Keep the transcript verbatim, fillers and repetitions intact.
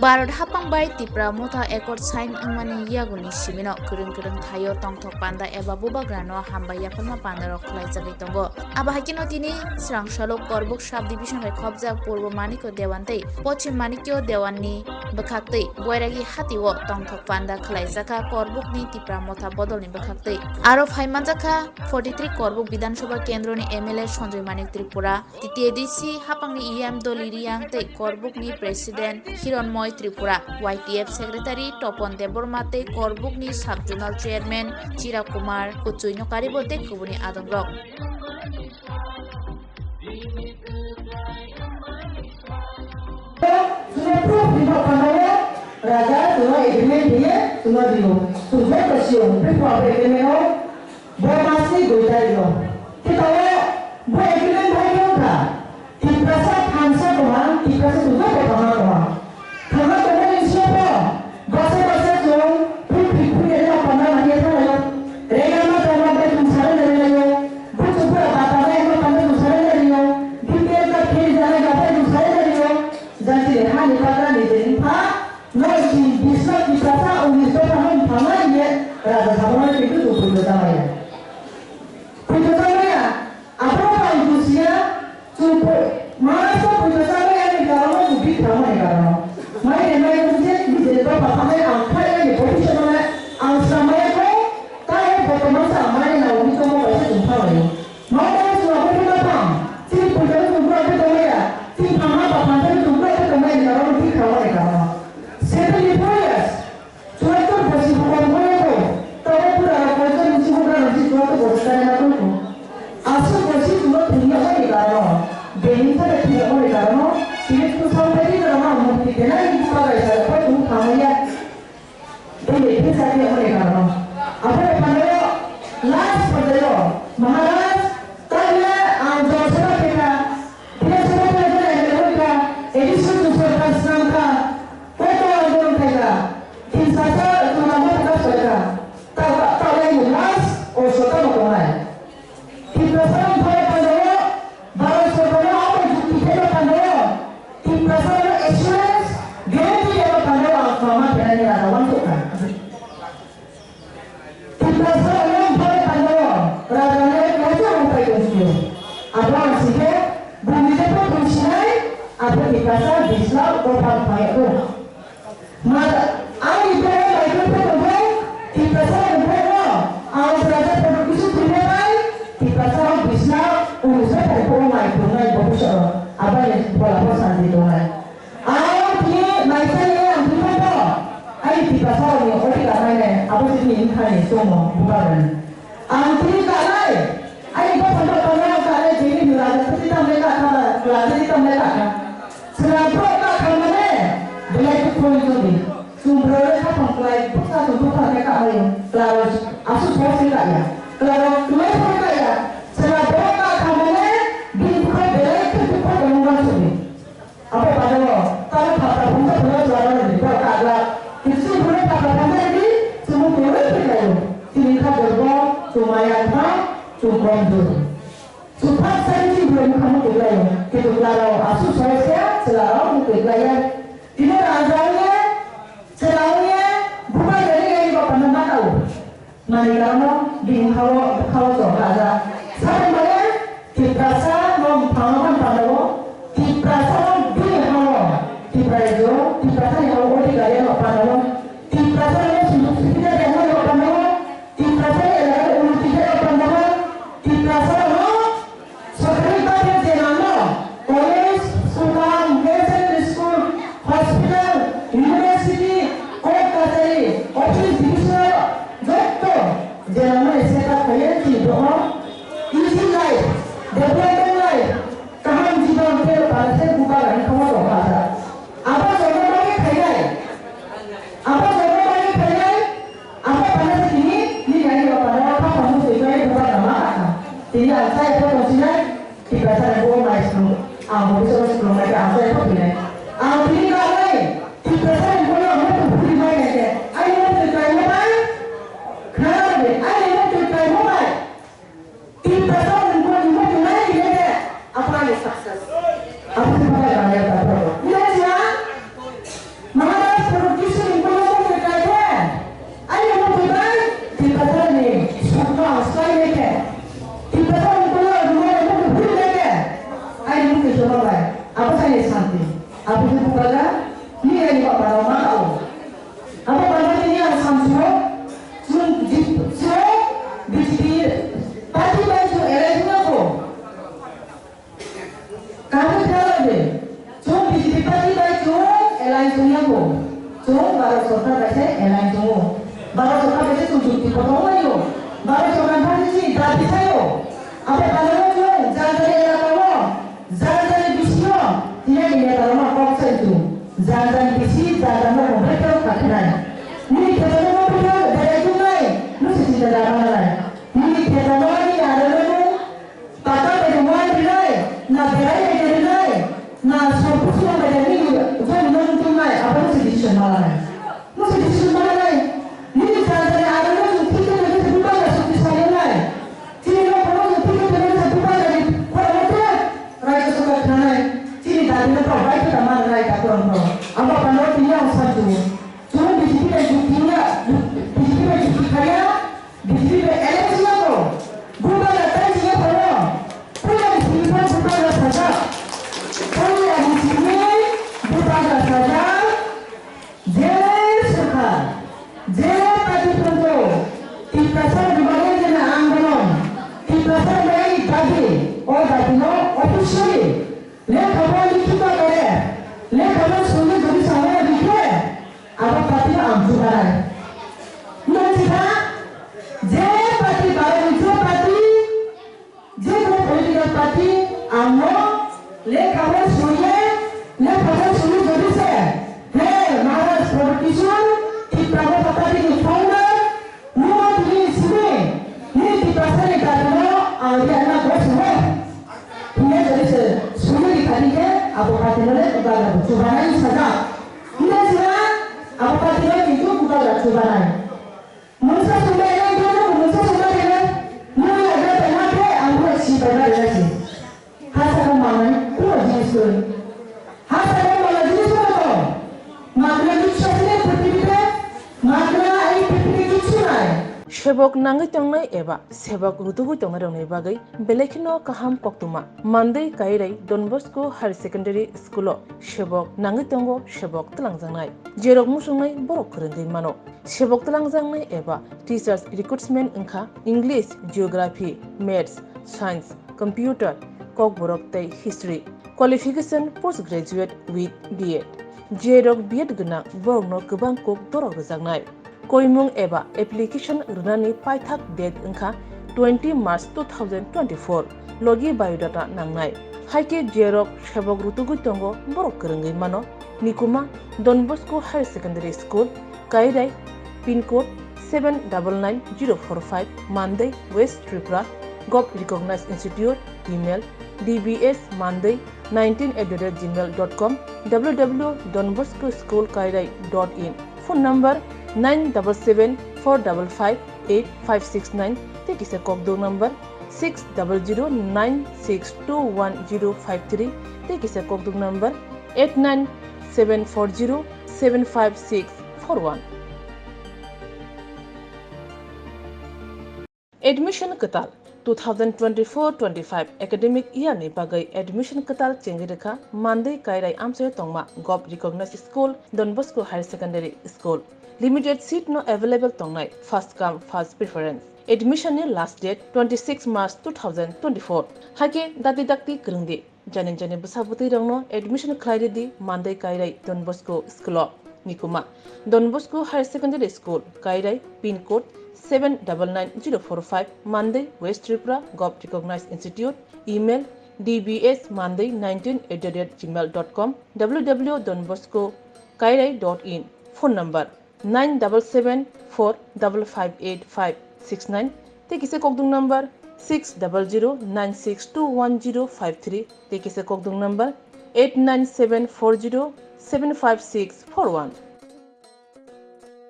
Bharat haphang bai Tipra Motha Accord sign wngmani yagulni simino kwrwng kwrwng thaio tongthok panda eba bubagrano hambai yapharma pandarok khlaijagwi tongo. Abo hai kheno tini swrang salo Korbuk sub division bai khopjak Purbo Manikyo Dewan tei Pochim Manikyo Dewan ni bwkhaktwi Boiragi hatio tongthok panda khlaijakha Korbuk ni Tipra Motha bodol ni bwkhaktwi. Aro phai manjakha forty three Korbuk Bidhan Sabha kendro ni M L A Sanjoy Manik Tripura, T T A D C haphang ni E M Doli Riang tei Korbuk ni President Hironmoy Tripura, Y T F Secretary Topon Debbarma tei Korbuk ni Sub Zonal Chairman Chira Kumar, Kuchui no karibo tei kubuni adongrok. Chwngno proof rwna phanao raja chwngno agreement hiye chwngno rio. Chwng joto sio, bini phuarni agreement o bo masni dui tarikh o. Tei tao bo agreement bai khe wngkha, Tiprasa thansa tongma, Tiprasa chwng joto tongma tongma. Thangna tongmani bisingo pho bwsa bwsa chwng phul phik phul ya ma panda manya thanglaio. Rega ma tongma bai chwng surrender laio. Buchuk bura bata bai ma panda chwng surrender laio. B P L card khe rijak ya bai chwng surrender laio. Jati de hani pagra ni je ni pha no si bisno Tiprasa unis dopha no thangma ye raja sabha no kintu chwng phul da maya. Phul da maya. Abo pang busia, chwng pho-, Maharashtra phoito chagwi ani karono chwng bikha mani karono. Mai de mai bujia, bujia de bapha thangnai ang khai ani bhobishyot mane ang swrang maya kho, ta e botoman sa ang mani na uni chomo kaisa chwng thanglaio. Mao tamo chwng abo phima thang, chini phoito chwng bura khe tongmaya, chini thangma bapha thangnai chwng bura khe tongmaya ni karono bikha mani karono. Seventy four years. Chwraitwr bosi bubar boyabo, tabo burarok koitor ni sibuk rano si chwraitwr bosi kani ma tongkho. Aswk bosi chwngno thwngya mani karono, bini thani thwngya mani karono, tini twsang bai ri rano mukti denai bagai sa phai tong thamaya. Bini thwngsa thwngya mani karono. Abo phanao last phanao, Maharaj, tabla ang jor seba khe kha, Bidhan Sabha khe jora M L A kha, A D C tu sorkar swnam kha, koto ang jor khai kha. Tin sasa tunama taka soika. Ta, ta, ta lai last o sota no tonai. Tiprasa no thai pandao, Bharat sorkar no abo jukti thai pandao. Tiprasa no assurance, guarantee thai pandao, ang mama thai ni raja wan soka. Tiprasa no thai pandao, raja ne kaisa upai tongsiyo. Abo ang sike, bumi je po tongsinai, abo Tiprasa bisla ko pan phai ko. Mada, ani bere bai khe phe tongkhe, Tiprasa ni bere no, ang raja photo kisu thwina bai, Tiprasa rok bisna, unisna phaikhe o mai thwngnai bobiswt rok, aboni phola pho santi tongnai. Ang thwi naisani ang thwi pho, ani Tiprasa rok ni oti kanai nai, abo se ni thani somo, buka gani. Ang tini kanai, ani bopha no kanai, ang kanai, bini raja twi tam le ka kha, raja twi tam le ka kha. Chwla borok ka kha mane, belai khe phone choli. Chwng borok le khaphang klai, bwkha chwng bwkha khe ka hayo. Klaro aswk sok se ka ya. Klaro klai phone ka ya. Chwla borok ka kha mane, bini bwkha belai khe bwkha tongmung ban choli. Abo pajalo, tamo thapra phungsa phungsa chwla rok ni bwkha kagla. Kisu phone thapra phungsa di, chwng phone phone kayo. Chini kha dorbo, chwng maya kha, chwng komjor. Chwng phak sai chini bwrwi mwkhang muktwi khlaio, kintu chwlarok aswk soi se chwlarok muktwi khlaiya. Tini raja wngya, chwla wngya, bubai rwgwi ani bapano ma tao. Mani karono bini hao, bwkhao chwng raja. Sakni bagwi Tiprasa no buphango man pandao, Tiprasa no bini hao, Tipra raijo, Tiprasa ni hao odhikar rwna pandao, Tiprasa no sujog subida rwna pandao, Tiprasa ni elaka unnoti khe pandao, Tiprasa no Sorkari budget je nango, college, school, higher secondary school, hospital, university, court kachari, office division, jotto je nango setup khaye chini bono easy life, development life, kaham jibon khe phalse bubagrani khama tongkha sa. Abo joto bagwi khainai, abo joto bagwi khainai, Abo panda se tini, nini ani bapano, pha phamu se jai buka nama kha. Tini ang chai pho tongsinai, Tiprasa ni bo mai snu, ang bo biso snu mai ang chai pho tini. Ang tini ka nai, Tiprasa ni bo ang mo tu phuri mai nai ke. Ai mo tu kai mo bai, khna de, ai mo tu kai mo bai. Tiprasa ni bo ni mo tu nai ni de, apa ni success. Apa ni bai nai ya ta pho. Ni ya cha? Maharaj Production ni mungwi mungwi khe, ani mungwi bai Tiprasani sukno swlai nai khe, Tiprasani mungwi mungwi bhul nai khe, ani mungwi jono bai abo sai santi, abo khe bubagra ni ani baba rok ma o. Abo baba ni ang samsio, chwng jip-, chwng B J P party bai chwng alliance wngya kho. Kaham khe khlai de. Chwng B J P party bai chwng alliance wngya kho. Chwng Bharat Sarkar bai se alliance wngo. Bharat Sarkar bai se chwng jukti kotor wngmani o. Bharat Sarkar thani chini dabi sayo. Abo bana no chwng jani jani elaka o, jani jani bisi o, tini ani neta rok no kok sai tu. Jani jani bisi, jani jani no komplek khe kha khnai. Nini kheto no komplek khe berai tungnai. Nusi chinta da manai. Nini kheto no ani aro no Pata bai rwmai rwnai, na berai bai rwnai, na sorpusung bai rwnai, jom nung tungnai, abo no se decision ma lanai. No se decision ma lanai. Nini jani jani aro no chwng thik khe thik khe bubagra sukti sai wngnai. Chini no kono chwng thik khe thik khe bubagra ni khorang no thek, raijyo sarkar khnanai. Chini dabi no tok bai khe tama rwnai ta khorang no. Abo pano tini ang sanju. Chwng B J P bai jukti ya, B J P bai jukti khaya, B J P bai alliance ya ko. Bubagra tai ya ko. Puila ni simi bubagra sajak. Puila ni simi bubagra sajak. Je sarkar, je party photo, Tiprasa ni bagwi jena andolon, Tiprasa ni bagwi dabi, o dabi no officially lekha bo likhito kare, lekha bo songwi jodi samaya dikhe, abo party no ang chubanai. Nang chikha, je party, Bharat ni je party, je kono political party, ang no lekha bo songwi, lekha bo songwi jodi se, he Maharaj Production, Tipra Motha party ni founder, Nwng tini simi, nini Tiprasa ni dabi no ang riyana bo swngo. Hwnwi jodi se swnwi rikha di khe, abo party no le bubagra bo chubanai sajak. Hwnwi sima, abo party no kintu bubagra chubanai. Mungsa swngnai nai, mungsa swngnai nai, nwng ya ya pai ma khe, ang bo si pai ma rwnai si. Hasa no mangnai kuno jinis kwrwi. Hasa no mangnai jinis kwrwi tong. Magna kichu asle purthibite, magna ei purthibite kichu nai. Sebok nangwi tongnai eba sebok rutugwi tongnai rokni bagwi belai kheno kaham koktwma Mandwi Kairai Don Bosco Higher Secondary School o sebok nangwi tongo, sebok twlangjaknai. Jerok muchungnai borok kwrwngwi mano. Sebok twlangjaknai eba Teachers Recruitment wngkha English, Geography, Maths, Science, Computer, Kokborok tei History. Qualification post graduate with B Ed. Jerok B Ed gwnang borokno kwbang kok dorok rwjaknai. Koimung eba application rwnani paithak date wngkha twenty March two thousand twenty-four. Logi biodata nangnai. Haikhe jerok sebok rutugwi tongo borok kwrwngwi mano. Nikuma Don Bosco Higher Secondary School, Kairai, pin code seven double nine zero four five, Mandai, West Tripura, Govt Recognized Institute, email D B S Mandai nineteen at the rate gmail dot com, W W W dot Don Bosco School Kairai dot in, phone number nine double seven four double five eight five six nine, tei kisa kokduk number six double zero nine six two one zero five three, tei kisa kokduk number eight nine seven four zero seven five six four one. Admission kwtal two thousand twenty-four twenty-five academic year ni bagwi admission kwtal chengwi rwkha Mandai Kairai amchaio tongma Govt Recognized School Don Bosco Higher Secondary School. Limited seat no available tongnai, first come first preference. Admission ni last date twenty-six March two thousand twenty-four. Haikhe dati dakti kwrwngdi. Jani jani bwsa bwtwi rokno admission khlai ridi Mandai Kairai Don Bosco School o. Nikuma Don Bosco Higher Secondary School, Kairai, pin code seven double nine zero four five, Mandai, West Tripura, Govt Recognized Institute, email D B S Mandai nineteen at the rate gmail dot com, W W W dot Don Bosco Kairai dot in, phone number nine double seven four double five eight five six nine, tei kisa kokduk number six double zero nine six two one zero five three, tei kisa kokduk number eight nine seven four zero seven five six four one.